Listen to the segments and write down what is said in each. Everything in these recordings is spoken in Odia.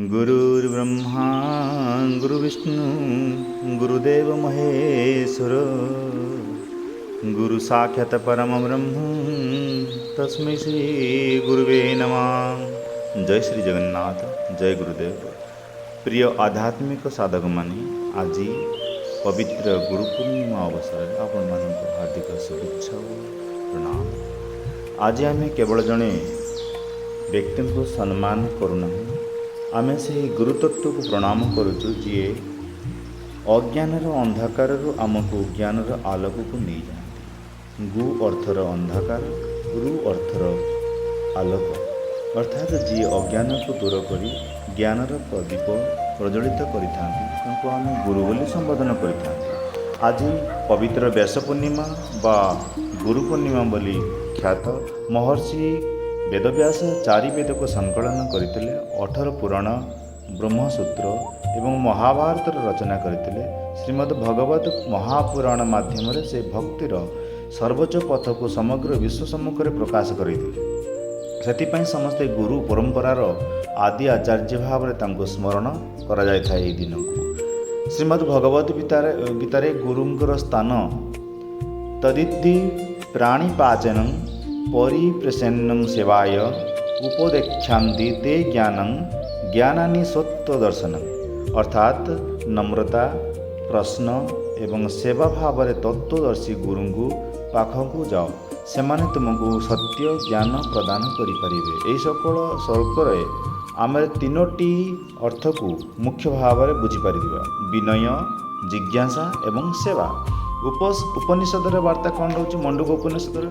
ଗୁରୁର୍ବ୍ରହ୍ମା ଗୁରୁବିଷ୍ଣୁ ଗୁରୁଦେବ ମହେଶ୍ୱର, ଗୁରୁ ସାକ୍ଷାତ ପରମ ବ୍ରହ୍ମ, ତସ୍ମୈ ଶ୍ରୀ ଗୁରୁବେ ନମଃ। ଜୟ ଶ୍ରୀ ଜଗନ୍ନାଥ, ଜୟ ଗୁରୁଦେବ। ପ୍ରିୟ ଆଧ୍ୟାତ୍ମିକ ସାଧକମାନେ, ଆଜି ପବିତ୍ର ଗୁରୁ ପୂର୍ଣ୍ଣିମା ଅବସରରେ ଆପଣମାନଙ୍କୁ ହାର୍ଦ୍ଦିକ ଶୁଭେଚ୍ଛା ଓ ପ୍ରଣାମ। ଆଜି ଆମେ କେବଳ ଜଣେ ବ୍ୟକ୍ତିଙ୍କୁ ସମ୍ମାନ କରୁନାହୁଁ, ଆମେ ସେହି ଗୁରୁତତ୍ଵକୁ ପ୍ରଣାମ କରୁଛୁ, ଯିଏ ଅଜ୍ଞାନର ଅନ୍ଧକାରରୁ ଆମକୁ ଜ୍ଞାନର ଆଲୋକକୁ ନେଇଯାଆନ୍ତି। ଗୁ ଅର୍ଥର ଅନ୍ଧକାର, ରୁ ଅର୍ଥର ଆଲୋକ, ଅର୍ଥାତ୍ ଯିଏ ଅଜ୍ଞାନକୁ ଦୂର କରି ଜ୍ଞାନର ପ୍ରଦୀପ ପ୍ରଜ୍ୱଳିତ କରିଥାନ୍ତି, ତାଙ୍କୁ ଆମେ ଗୁରୁ ବୋଲି ସମ୍ବୋଧନ କରିଥାନ୍ତି। ଆଜି ପବିତ୍ର ବ୍ୟାସ ପୂର୍ଣ୍ଣିମା ବା ଗୁରୁ ପୂର୍ଣ୍ଣିମା ବୋଲି ଖ୍ୟାତ। ମହର୍ଷି ବେଦବ୍ୟାସ ଚାରି ବେଦକୁ ସଂକଳନ କରିଥିଲେ, 18 ପୁରାଣ, ବ୍ରହ୍ମସୂତ୍ର ଏବଂ ମହାଭାରତର ରଚନା କରିଥିଲେ। ଶ୍ରୀମଦ୍ ଭଗବତ ମହାପୁରାଣ ମାଧ୍ୟମରେ ସେ ଭକ୍ତିର ସର୍ବୋଚ୍ଚ ପଥକୁ ସମଗ୍ର ବିଶ୍ୱ ସମ୍ମୁଖରେ ପ୍ରକାଶ କରିଥିଲେ। ସେଥିପାଇଁ ସମସ୍ତେ ଗୁରୁ ପରମ୍ପରାର ଆଦି ଆଚାର୍ଯ୍ୟ ଭାବରେ ତାଙ୍କୁ ସ୍ମରଣ କରାଯାଇଥାଏ ଏହି ଦିନକୁ। ଶ୍ରୀମଦ୍ ଭଗବତ ଗୀତାରେ ଗୁରୁଙ୍କର ସ୍ଥାନ, ତଦ୍ବିଦ୍ଧି ପ୍ରଣିପାତେନ ପରିପ୍ରଶ୍ନେନ ସେବୟା ଉପଦେକ୍ଷ୍ୟନ୍ତି ତେ ଜ୍ଞାନଂ ଜ୍ଞାନିନସ୍ତତ୍ତ୍ୱ ଦର୍ଶିନଃ। ଅର୍ଥାତ୍ ନମ୍ରତା, ପ୍ରଶ୍ନ ଏବଂ ସେବା ଭାବରେ ତତ୍ତ୍ୱଦର୍ଶୀ ଗୁରୁଙ୍କୁ ପାଖକୁ ଯାଅ, ସେମାନେ ତୁମକୁ ସତ୍ୟ ଜ୍ଞାନ ପ୍ରଦାନ କରିପାରିବେ। ଏହି ସକଳ ଶ୍ଲୋକରେ ଆମେ ତିନୋଟି ଅର୍ଥକୁ ମୁଖ୍ୟ ଭାବରେ ବୁଝିପାରିବା: ବିନୟ, ଜିଜ୍ଞାସା ଏବଂ ସେବା। ଉପନିଷଦର ବାର୍ତ୍ତା କ'ଣ ରହୁଛି? ମଣ୍ଡୁକ ଉପନିଷଦର,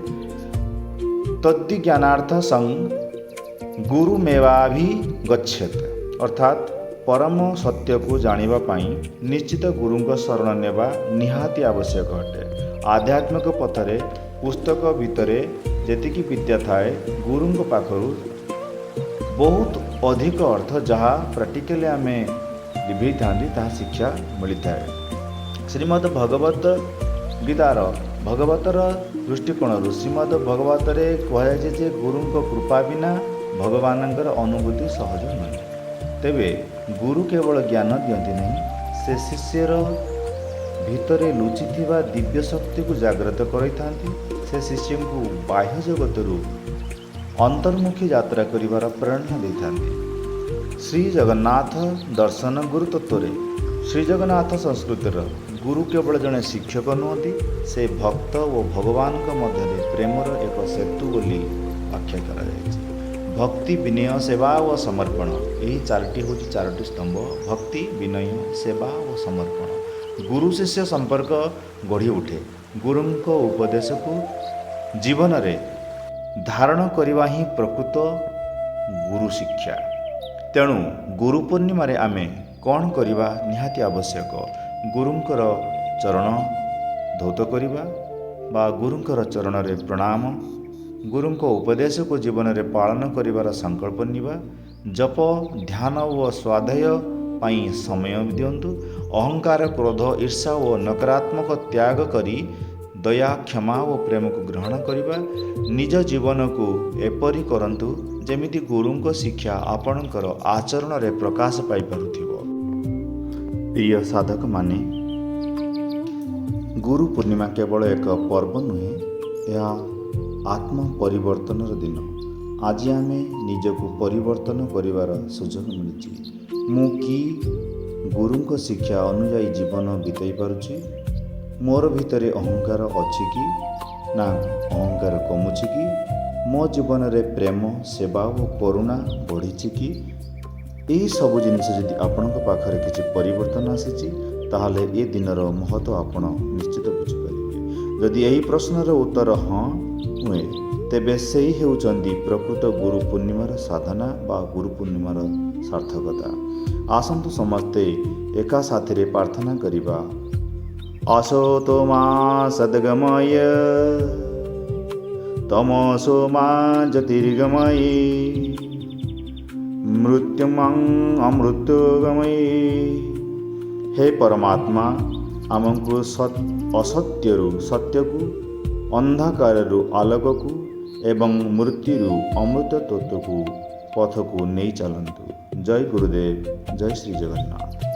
ତଦ୍ଧି ଜ୍ଞାନାର୍ଥ ସଂ ଗୁରୁମେବାଭିଗଚ୍ଛେତ୍। ଅର୍ଥାତ୍ ପରମ ସତ୍ୟକୁ ଜାଣିବା ପାଇଁ ନିଶ୍ଚିତ ଗୁରୁଙ୍କ ଶରଣ ନେବା ନିହାତି ଆବଶ୍ୟକ ଅଟେ। ଆଧ୍ୟାତ୍ମିକ ପଥରେ ପୁସ୍ତକ ଭିତରେ ଯେତିକି ବିଦ୍ୟା ଥାଏ, ଗୁରୁଙ୍କ ପାଖରୁ ବହୁତ ଅଧିକ ଅର୍ଥ, ଯାହା ପ୍ରାକ୍ଟିକାଲି ଆମେ ଲିଭେଇଥାନ୍ତି, ତାହା ଶିକ୍ଷା ମିଳିଥାଏ। ଶ୍ରୀମଦ୍ ଭଗବତ ଗୀତାର ଭଗବତର ଦୃଷ୍ଟିକୋଣରୁ ଶ୍ରୀମଦ୍ ଭଗବତରେ କୁହାଯାଇଛି ଯେ ଗୁରୁଙ୍କ କୃପା ବିନା ଭଗବାନଙ୍କର ଅନୁଭୂତି ସହଜ ନୁହେଁ। ତେବେ ଗୁରୁ କେବଳ ଜ୍ଞାନ ଦିଅନ୍ତି ନାହିଁ, ସେ ଶିଷ୍ୟର ଭିତରେ ଲୁଚିଥିବା ଦିବ୍ୟ ଶକ୍ତିକୁ ଜାଗ୍ରତ କରାଇଥାନ୍ତି। ସେ ଶିଷ୍ୟଙ୍କୁ ବାହ୍ୟ ଜଗତରୁ ଅନ୍ତର୍ମୁଖୀ ଯାତ୍ରା କରିବାର ପ୍ରେରଣା ଦେଇଥାନ୍ତି। ଶ୍ରୀ ଜଗନ୍ନାଥ ଦର୍ଶନ ଗୁରୁତତ୍ଵରେ, ଶ୍ରୀ ଜଗନ୍ନାଥ ସଂସ୍କୃତିର ଗୁରୁ କେବଳ ଜଣେ ଶିକ୍ଷକ ନୁହନ୍ତି, ସେ ଭକ୍ତ ଓ ଭଗବାନଙ୍କ ମଧ୍ୟରେ ପ୍ରେମର ଏକ ସେତୁ ବୋଲି ବ୍ୟାଖ୍ୟା କରାଯାଇଛି। ଭକ୍ତି, ବିନୟ, ସେବା ଓ ସମର୍ପଣ, ଏହି ଚାରୋଟି ହେଉଛି ଚାରୋଟି ସ୍ତମ୍ଭ। ଭକ୍ତି, ବିନୟ, ସେବା ଓ ସମର୍ପଣ। ଗୁରୁ ଶିଷ୍ୟ ସମ୍ପର୍କ ଗଢ଼ି ଉଠେ। ଗୁରୁଙ୍କ ଉପଦେଶକୁ ଜୀବନରେ ଧାରଣ କରିବା ହିଁ ପ୍ରକୃତ ଗୁରୁ ଶିକ୍ଷା। ତେଣୁ ଗୁରୁ ପୂର୍ଣ୍ଣିମାରେ ଆମେ କ'ଣ କରିବା ନିହାତି ଆବଶ୍ୟକ? ଗୁରୁଙ୍କର ଚରଣ ଧୌତ କରିବା ବା ଗୁରୁଙ୍କର ଚରଣରେ ପ୍ରଣାମ, ଗୁରୁଙ୍କ ଉପଦେଶକୁ ଜୀବନରେ ପାଳନ କରିବାର ସଂକଳ୍ପ ନେବା, ଜପ, ଧ୍ୟାନ ଓ ସ୍ୱାଧ୍ୟାୟ ପାଇଁ ସମୟ ଦିଅନ୍ତୁ। ଅହଙ୍କାର, କ୍ରୋଧ, ଈର୍ଷା ଓ ନକାରାତ୍ମକ ତ୍ୟାଗ କରି ଦୟା, କ୍ଷମା ଓ ପ୍ରେମକୁ ଗ୍ରହଣ କରିବା। ନିଜ ଜୀବନକୁ ଏପରି କରନ୍ତୁ, ଯେମିତି ଗୁରୁଙ୍କ ଶିକ୍ଷା ଆପଣଙ୍କର ଆଚରଣରେ ପ୍ରକାଶ ପାଇପାରୁଥିବ। ପ୍ରିୟ ସାଧକମାନେ, ଗୁରୁ ପୂର୍ଣ୍ଣିମା କେବଳ ଏକ ପର୍ବ ନୁହେଁ, ଏହା ଆତ୍ମ ପରିବର୍ତ୍ତନର ଦିନ। ଆଜି ଆମେ ନିଜକୁ ପରିବର୍ତ୍ତନ କରିବାର ସୁଯୋଗ ମିଳିଛି। ମୁଁ କି ଗୁରୁଙ୍କ ଶିକ୍ଷା ଅନୁଯାୟୀ ଜୀବନ ବିତାଇ ପାରୁଛି? ମୋର ଭିତରେ ଅହଙ୍କାର ଅଛି କି ନା ଅହଙ୍କାର କମୁଛି କି? ମୋ ଜୀବନରେ ପ୍ରେମ, ସେବା ଓ କରୁଣା ବଢ଼ିଛି କି? ଏହି ସବୁ ଜିନିଷ ଯଦି ଆପଣଙ୍କ ପାଖରେ କିଛି ପରିବର୍ତ୍ତନ ଆସିଛି, ତାହେଲେ ଏ ଦିନର ମହତ୍ଵ ଆପଣ ନିଶ୍ଚିତ ବୁଝିପାରିବେ। ଯଦି ଏହି ପ୍ରଶ୍ନର ଉତ୍ତର ହଁ ହୁଏ, ତେବେ ସେଇ ହେଉଛନ୍ତି ପ୍ରକୃତ ଗୁରୁ ପୂର୍ଣ୍ଣିମାର ସାଧନା ବା ଗୁରୁ ପୂର୍ଣ୍ଣିମାର ସାର୍ଥକତା। ଆସନ୍ତୁ ସମସ୍ତେ ଏକା ସାଥିରେ ପ୍ରାର୍ଥନା କରିବା। ଅସତୋ ମା ସଦ୍ଗମୟ, ତମସୋ ମା ଜ୍ୟୋତିର୍ଗମୟୀ, ମୃତ୍ୟୋର୍ମା ଅମୃତଗମୟୀ। ହେ ପରମାତ୍ମା, ଆମକୁ ଅସତ୍ୟରୁ ସତ୍ୟକୁ, ଅନ୍ଧକାରରୁ ଆଲୋକକୁ ଏବଂ ମୃତ୍ୟୁରୁ ଅମୃତ ତତ୍ତ୍ୱକୁ ପଥକୁ ନେଇ ଚାଲନ୍ତୁ। ଜୟ ଗୁରୁଦେବ, ଜୟ ଶ୍ରୀ ଜଗନ୍ନାଥ।